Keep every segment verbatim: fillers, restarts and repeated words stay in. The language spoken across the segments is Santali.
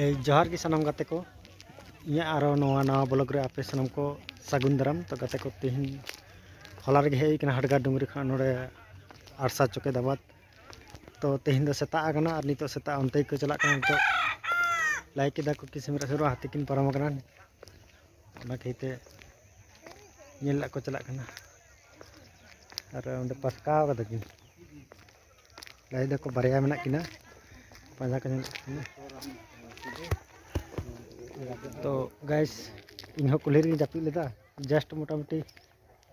ᱮᱭ ᱡᱚᱦᱟᱨ ᱜᱮ ᱥᱟᱱᱟᱢ ᱜᱟᱛᱮ ᱠᱚ, ᱤᱧᱟᱹᱜ ᱟᱨᱚ ᱱᱚᱣᱟ ᱱᱟᱣᱟ ᱵᱞᱚᱜ ᱨᱮ ᱟᱯᱮ ᱥᱟᱱᱟᱢ ᱠᱚ ᱥᱟᱹᱜᱩᱱ ᱫᱟᱨᱟᱢ᱾ ᱛᱚ ᱜᱟᱛᱮ ᱠᱚ, ᱛᱮᱦᱮᱧ ᱦᱚᱞᱟ ᱨᱮᱜᱮ ᱦᱮᱡ ᱦᱩᱭ ᱠᱟᱱᱟ ᱦᱟᱰᱜᱟᱨ ᱰᱩᱝᱨᱤ ᱠᱷᱚᱱ ᱱᱚᱰᱮ ᱟᱲᱥᱟ ᱪᱚᱠᱮᱫᱟᱵᱟᱫᱽ᱾ ᱛᱚ ᱛᱮᱦᱮᱧ ᱫᱚ ᱥᱮᱛᱟᱜ ᱟᱠᱟᱱᱟ ᱟᱨ ᱱᱤᱛᱚᱜ ᱥᱮᱛᱟᱜ ᱚᱱᱛᱮ ᱜᱮᱠᱚ ᱪᱟᱞᱟᱜ ᱠᱟᱱᱟ᱾ ᱱᱤᱛᱚᱜ ᱞᱟᱹᱭ ᱠᱮᱫᱟ ᱠᱚ ᱠᱤᱥᱤᱢ ᱨᱟᱥᱩᱨ ᱦᱟᱹᱛᱤ ᱠᱤᱱ ᱯᱟᱨᱚᱢ ᱟᱠᱟᱱᱟ, ᱚᱱᱟ ᱠᱷᱟᱹᱛᱤᱨ ᱛᱮ ᱧᱮᱞ ᱞᱟᱜ ᱠᱚ ᱪᱟᱞᱟᱜ ᱠᱟᱱᱟ᱾ ᱟᱨ ᱚᱸᱰᱮ ᱯᱟᱥᱠᱟᱣ ᱠᱟᱫᱟ ᱠᱤᱱ, ᱞᱟᱹᱭ ᱫᱟᱠᱚ ᱵᱟᱨᱭᱟ ᱢᱮᱱᱟᱜ ᱠᱤᱱᱟ, ᱯᱟᱸᱡᱟ ᱠᱚ ᱧᱮᱞ ᱠᱤᱱᱟ᱾ ᱛᱚ ᱜᱟᱭᱥ, ᱤᱧ ᱦᱚᱸ ᱠᱩᱞᱦᱤ ᱨᱮᱜᱮᱧ ᱡᱟᱹᱯᱤᱫ ᱞᱮᱫᱟ, ᱡᱟᱥᱴ ᱢᱚᱴᱟᱢᱩᱴᱤ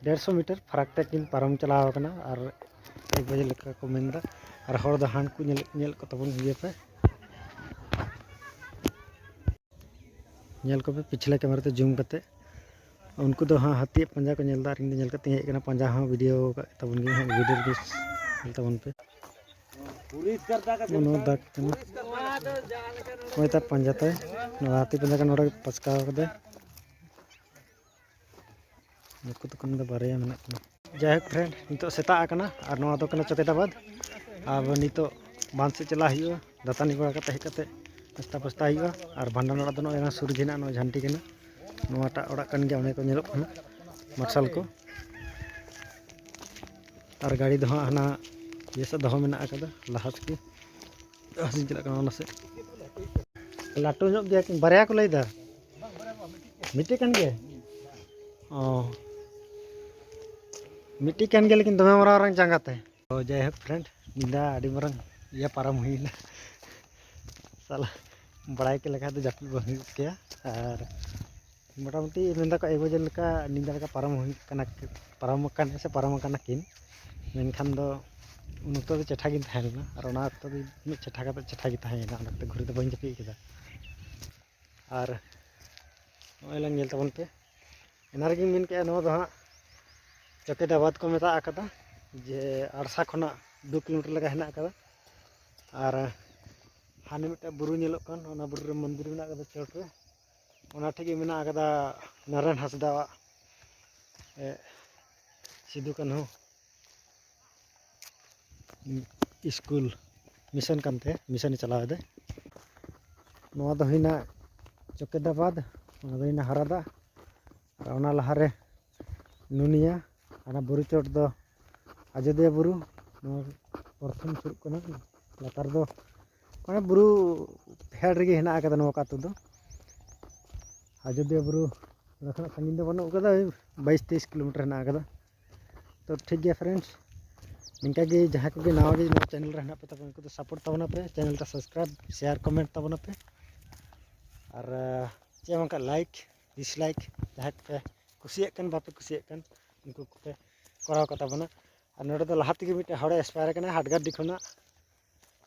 ᱰᱮᱲᱥᱚ ᱢᱤᱴᱟᱨ ᱯᱷᱟᱨᱟᱠ ᱛᱮ ᱠᱤᱱ ᱯᱟᱨᱚᱢ ᱪᱟᱞᱟᱣ ᱟᱠᱟᱱᱟ᱾ ᱟᱨ ᱮᱠ ᱵᱟᱡᱮ ᱞᱮᱠᱟ ᱠᱚ ᱢᱮᱱᱫᱟ᱾ ᱟᱨ ᱦᱚᱲ ᱫᱚ ᱦᱟᱱ ᱠᱚ ᱧᱮᱞ, ᱧᱮᱞ ᱠᱚ ᱛᱟᱵᱚᱱ ᱤᱭᱟᱹ ᱯᱮ, ᱧᱮᱞ ᱠᱚᱯᱮ ᱯᱤᱪᱷᱞᱟᱹ ᱠᱮᱢᱮᱨᱟ ᱛᱮ ᱡᱩᱢ ᱠᱟᱛᱮ᱾ ᱩᱱᱠᱩ ᱫᱚ ᱦᱟᱸᱜ ᱦᱟᱹᱛᱤᱭᱟᱜ ᱯᱟᱸᱡᱟ ᱠᱚ ᱧᱮᱞ ᱮᱫᱟ ᱟᱨ ᱤᱧ ᱫᱚ ᱧᱮᱞ ᱠᱟᱛᱮ ᱤᱧ ᱦᱮᱡ ᱟᱠᱟᱱᱟ᱾ ᱯᱟᱸᱡᱟ ᱦᱚᱸ ᱵᱷᱤᱰᱤᱭᱳ ᱟᱠᱟᱫ ᱛᱟᱵᱚᱱ ᱜᱮ ᱦᱟᱸᱜ, ᱵᱷᱤᱰᱤᱭᱳ ᱨᱮᱜᱮ ᱧᱮᱞ ᱛᱟᱵᱚᱱ ᱯᱮ᱾ ᱱᱚᱣᱟ ᱫᱟᱜᱽ ᱠᱟᱱᱟ, ᱱᱚᱜᱼᱚᱭ ᱛᱟᱭ ᱯᱟᱸᱡᱟ ᱛᱟᱭ, ᱱᱚᱣᱟ ᱦᱟᱹᱛᱤ ᱯᱟᱸᱡᱟ ᱠᱟᱱᱟ, ᱱᱚᱰᱮ ᱯᱟᱥᱠᱟᱣ ᱠᱟᱫᱟᱭ᱾ ᱱᱩᱠᱩ ᱫᱚ ᱠᱷᱟᱱ ᱫᱚ ᱵᱟᱨᱭᱟ ᱢᱮᱱᱟᱜ ᱠᱤᱱᱟ᱾ ᱡᱟᱭᱦᱳᱠ ᱯᱷᱨᱮᱱᱰ, ᱱᱤᱛᱚᱜ ᱥᱮᱛᱟᱜ ᱟᱠᱟᱱᱟ ᱟᱨ ᱱᱚᱣᱟ ᱫᱚ ᱠᱟᱱᱟ ᱪᱚᱠᱮᱫᱟᱵᱟᱫᱽ᱾ ᱟᱨ ᱱᱤᱛᱚᱜ ᱵᱟᱸᱫᱷ ᱥᱮᱫ ᱪᱟᱞᱟᱜ ᱦᱩᱭᱩᱜᱼᱟ, ᱫᱟᱹᱛᱟᱹᱱᱤ ᱵᱟᱲᱟ ᱠᱟᱛᱮ ᱦᱮᱡ ᱠᱟᱛᱮ ᱱᱟᱥᱛᱟ ᱯᱟᱥᱛᱟ ᱦᱩᱭᱩᱜᱼᱟ᱾ ᱟᱨ ᱵᱷᱟᱸᱰᱟᱱ ᱚᱲᱟᱜ ᱫᱚ ᱱᱚᱜᱼᱚᱭ ᱚᱱᱟ ᱥᱩᱨ ᱜᱮ ᱦᱮᱱᱟᱜᱼᱟ, ᱱᱚᱣᱟ ᱡᱷᱟᱱᱴᱤ ᱠᱟᱱᱟ, ᱱᱚᱣᱟᱴᱟᱜ ᱚᱲᱟᱜ ᱠᱟᱱ ᱜᱮᱭᱟ, ᱚᱱᱮ ᱠᱚ ᱧᱮᱞᱚᱜ ᱠᱟᱱᱟ ᱢᱟᱨᱥᱟᱞ ᱠᱚ᱾ ᱟᱨ ᱜᱟᱹᱰᱤ ᱫᱚ ᱦᱟᱸᱜ ᱦᱟᱱᱟ ᱤᱭᱟᱹ ᱥᱮᱫ ᱫᱚᱦᱚ ᱢᱮᱱᱟᱜ ᱟᱠᱟᱫᱟ, ᱞᱟᱦᱟ ᱥᱮᱫ ᱜᱮ᱾ ᱟᱨ ᱤᱧ ᱪᱟᱞᱟᱜ ᱠᱟᱱᱟ ᱚᱱᱟ ᱥᱮᱫ᱾ ᱞᱟᱹᱴᱩ ᱧᱚᱜ ᱜᱮᱭᱟ ᱠᱤᱱ, ᱵᱟᱨᱭᱟ ᱠᱚ ᱞᱟᱹᱭᱫᱟ᱾ ᱢᱤᱫᱴᱮᱡ ᱠᱟᱱ ᱜᱮᱭᱟ? ᱚ, ᱢᱤᱫᱴᱮᱡ ᱠᱟᱱ ᱜᱮᱭᱟ, ᱞᱮᱠᱤᱱ ᱫᱚᱢᱮ ᱢᱟᱨᱟᱝ ᱢᱟᱨᱟᱝ ᱡᱟᱸᱜᱟ ᱛᱟᱭ᱾ ᱛᱚ ᱡᱟᱭᱦᱳᱠ ᱯᱷᱨᱮᱱᱰ, ᱧᱤᱫᱟᱹ ᱟᱹᱰᱤ ᱢᱟᱨᱟᱝ ᱤᱭᱟᱹ ᱯᱟᱨᱚᱢ ᱦᱩᱭᱱᱟ᱾ ᱥᱟᱞᱟ, ᱵᱟᱲᱟᱭ ᱠᱮᱫ ᱞᱮᱠᱷᱟᱱ ᱫᱚ ᱡᱟᱹᱯᱤᱫ ᱵᱟᱝ ᱦᱩᱭᱩᱜ ᱠᱮᱭᱟ᱾ ᱟᱨ ᱢᱚᱴᱟᱢᱩᱴᱤ ᱢᱮᱱ ᱫᱟᱠᱚ ᱮᱠ ᱵᱟᱡᱮ ᱞᱮᱠᱟ, ᱧᱤᱫᱟᱹ ᱞᱮᱠᱟ ᱯᱟᱨᱚᱢ ᱦᱩᱭᱩᱜ ᱠᱟᱱᱟ, ᱯᱟᱨᱚᱢ ᱟᱠᱟᱱ ᱥᱮ ᱯᱟᱨᱚᱢ ᱟᱠᱟᱱᱟ ᱠᱤᱱ᱾ ᱢᱮᱱᱠᱷᱟᱱ ᱫᱚ ᱩᱱ ᱚᱠᱛᱚ ᱫᱚ ᱪᱮᱴᱷᱟ ᱜᱤᱧ ᱛᱟᱦᱮᱸ ᱞᱮᱱᱟ, ᱟᱨ ᱚᱱᱟ ᱚᱠᱛᱚ ᱫᱚ ᱢᱤᱫ ᱪᱮᱴᱷᱟ ᱠᱟᱛᱮ ᱪᱮᱴᱷᱟ ᱜᱮ ᱛᱟᱦᱮᱸᱭᱮᱱᱟ, ᱚᱱᱟ ᱚᱠᱛᱚ ᱜᱷᱩᱲᱤ ᱫᱚ ᱵᱟᱹᱧ ᱡᱟᱹᱯᱤᱫ ᱠᱮᱫᱟ᱾ ᱟᱨ ᱱᱚᱜᱼᱚᱭ ᱞᱟᱝ ᱧᱮᱞ ᱛᱟᱵᱚᱱ ᱯᱮ, ᱮᱱᱟ ᱨᱮᱜᱮᱧ ᱢᱮᱱ ᱠᱮᱜᱼᱟ, ᱱᱚᱣᱟ ᱫᱚ ᱦᱟᱸᱜ ᱪᱚᱠᱮᱫᱟᱵᱟᱫᱽ ᱠᱚ ᱢᱮᱛᱟᱜ ᱟᱠᱟᱫᱟ, ᱡᱮ ᱟᱲᱥᱟ ᱠᱷᱚᱱᱟᱜ ᱫᱩ ᱠᱤᱞᱳᱢᱤᱴᱟᱨ ᱞᱮᱠᱟ ᱦᱮᱱᱟᱜ ᱟᱠᱟᱫᱟ᱾ ᱟᱨ ᱦᱟᱱᱮ ᱢᱤᱫᱴᱮᱱ ᱵᱩᱨᱩ ᱧᱮᱞᱚᱜ ᱠᱟᱱ, ᱚᱱᱟ ᱵᱩᱨᱩ ᱨᱮ ᱢᱚᱱᱫᱤᱨ ᱢᱮᱱᱟᱜ ᱟᱠᱟᱫᱟ ᱪᱚᱴ ᱨᱮ, ᱚᱱᱟ ᱴᱷᱮᱡ ᱜᱮ ᱢᱮᱱᱟᱜ ᱟᱠᱟᱫᱟ ᱱᱟᱨᱟᱭᱚᱱ ᱦᱟᱸᱥᱫᱟᱣᱟᱜ, ᱮ, ᱥᱤᱫᱩ ᱠᱟᱹᱱᱦᱩ ᱥᱠᱩᱞ ᱢᱤᱥᱚᱱ ᱠᱟᱱ ᱛᱟᱭᱟ, ᱢᱤᱥᱚᱱᱮ ᱪᱟᱞᱟᱣ ᱮᱫᱟ᱾ ᱱᱚᱣᱟ ᱫᱚ ᱦᱩᱭᱱᱟ ᱪᱚᱠᱮᱫᱟᱵᱟᱫᱽ, ᱚᱱᱟ ᱫᱚ ᱦᱩᱭᱱᱟ ᱦᱟᱨᱟᱫᱟ, ᱟᱨ ᱚᱱᱟ ᱞᱟᱦᱟᱨᱮ ᱱᱩᱱᱤᱭᱟ᱾ ᱚᱱᱟ ᱵᱩᱨᱩ ᱪᱚᱴ ᱫᱚ ᱟᱡᱳᱫᱤᱭᱟᱹ ᱵᱩᱨᱩ᱾ ᱱᱚᱣᱟ ᱯᱨᱚᱛᱷᱚᱢ ᱥᱩᱨᱩᱜ ᱠᱟᱱᱟ᱾ ᱞᱟᱛᱟᱨ ᱫᱚ ᱢᱟᱱᱮ ᱵᱩᱨᱩ ᱯᱷᱮᱰ ᱨᱮᱜᱮ ᱦᱮᱱᱟᱜ ᱟᱠᱟᱫᱟ ᱱᱚᱣᱟ ᱠᱚ ᱟᱹᱛᱩ ᱫᱚ᱾ ᱟᱡᱳᱫᱤᱭᱟᱹ ᱵᱩᱨᱩ ᱚᱸᱰᱮ ᱠᱷᱚᱱᱟᱜ ᱥᱟᱺᱜᱤᱧ ᱫᱚ ᱵᱟᱹᱱᱩᱜ ᱟᱠᱟᱫᱟ, ᱳᱭ ᱵᱟᱭᱤᱥ ᱛᱮᱭᱤᱥ ᱠᱤᱞᱳᱢᱤᱴᱟᱨ ᱦᱮᱱᱟᱜ ᱟᱠᱟᱫᱟ᱾ ᱛᱚ ᱴᱷᱤᱠ ᱜᱮᱭᱟ friends, ᱱᱤᱝᱠᱟ ᱜᱮ ᱡᱟᱦᱟᱸᱭ ᱠᱚᱜᱮ ᱱᱟᱣᱟ ᱜᱮ ᱱᱚᱣᱟ ᱪᱮᱱᱮᱞ ᱨᱮ ᱦᱮᱱᱟᱜ ᱯᱮ ᱛᱟᱵᱚᱱᱟ, ᱩᱱᱠᱩ ᱫᱚ ᱥᱟᱯᱳᱨᱴ ᱛᱟᱵᱚᱱᱟ ᱯᱮ, ᱪᱮᱱᱮᱞ ᱨᱮ ᱥᱟᱵᱥᱠᱨᱟᱭᱤᱵᱽ, ᱥᱮᱭᱟᱨ, ᱠᱚᱢᱮᱱᱴ ᱛᱟᱵᱚᱱᱟ ᱯᱮ᱾ ᱟᱨ ᱪᱮᱫ ᱦᱚᱸ ᱚᱱᱠᱟ ᱞᱟᱭᱤᱠ ᱰᱤᱥᱞᱟᱭᱤᱠ ᱡᱟᱦᱟᱸᱭ ᱠᱚᱯᱮ ᱠᱩᱥᱤᱭᱟᱜ ᱠᱟᱱ, ᱵᱟᱯᱮ ᱠᱩᱥᱤᱭᱟᱜ ᱠᱟᱱ, ᱩᱱᱠᱩ ᱠᱚᱯᱮ ᱠᱚᱨᱟᱣ ᱠᱟᱛᱟ ᱵᱚᱱᱟ᱾ ᱟᱨ ᱱᱚᱰᱮ ᱫᱚ ᱞᱟᱦᱟ ᱛᱮᱜᱮ ᱢᱤᱫᱴᱮᱱ ᱦᱚᱲᱮ ᱮᱥᱯᱟᱭᱟᱨ ᱠᱟᱱᱟ ᱦᱟᱰᱜᱟᱨᱰᱤ ᱠᱷᱚᱱᱟᱜ᱾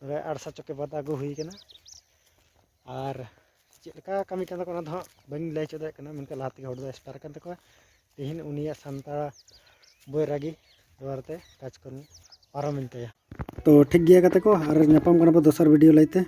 ᱱᱚᱰᱮ ᱟᱲᱥᱟ ᱪᱚᱠᱮ ᱵᱟᱫ ᱟᱹᱜᱩ ᱦᱩᱭ ᱠᱟᱱᱟ᱾ ᱟᱨ ᱪᱮᱫ ᱞᱮᱠᱟ ᱠᱟᱹᱢᱤ ᱠᱟᱱ ᱛᱟᱠᱚᱣᱟ ᱚᱱᱟ ᱫᱚ ᱦᱟᱸᱜ ᱵᱟᱹᱧ ᱞᱟᱹᱭ ᱦᱚᱪᱚ ᱫᱟᱲᱮᱭᱟᱜ ᱠᱟᱱᱟ, ᱢᱮᱱᱠᱷᱟᱱ ᱞᱟᱦᱟ ᱛᱮᱜᱮ ᱦᱚᱲ ᱫᱚ ᱮᱥᱯᱟᱭᱟᱨ ᱠᱟᱱ ᱛᱟᱠᱚᱣᱟ᱾ ᱛᱮᱦᱮᱧ ᱩᱱᱤᱭᱟᱜ ᱥᱟᱱᱛᱟᱲ ᱵᱳᱭᱨᱟᱜᱤ ᱫᱩᱣᱟᱨ ᱛᱮ ᱠᱟᱡᱽ ᱠᱟᱹᱢᱤ ᱯᱟᱨᱚᱢᱮᱱ ᱛᱟᱭᱟ᱾ ᱛᱚ ᱴᱷᱤᱠ ᱜᱮᱭᱟ ᱜᱟᱛᱮ ᱠᱚ, ᱟᱨ ᱧᱟᱯᱟᱢ ᱠᱟᱱᱟ ᱵᱚ ᱫᱚᱥᱟᱨ ᱵᱷᱤᱰᱤᱭᱳ ᱞᱟᱹᱭᱛᱮ᱾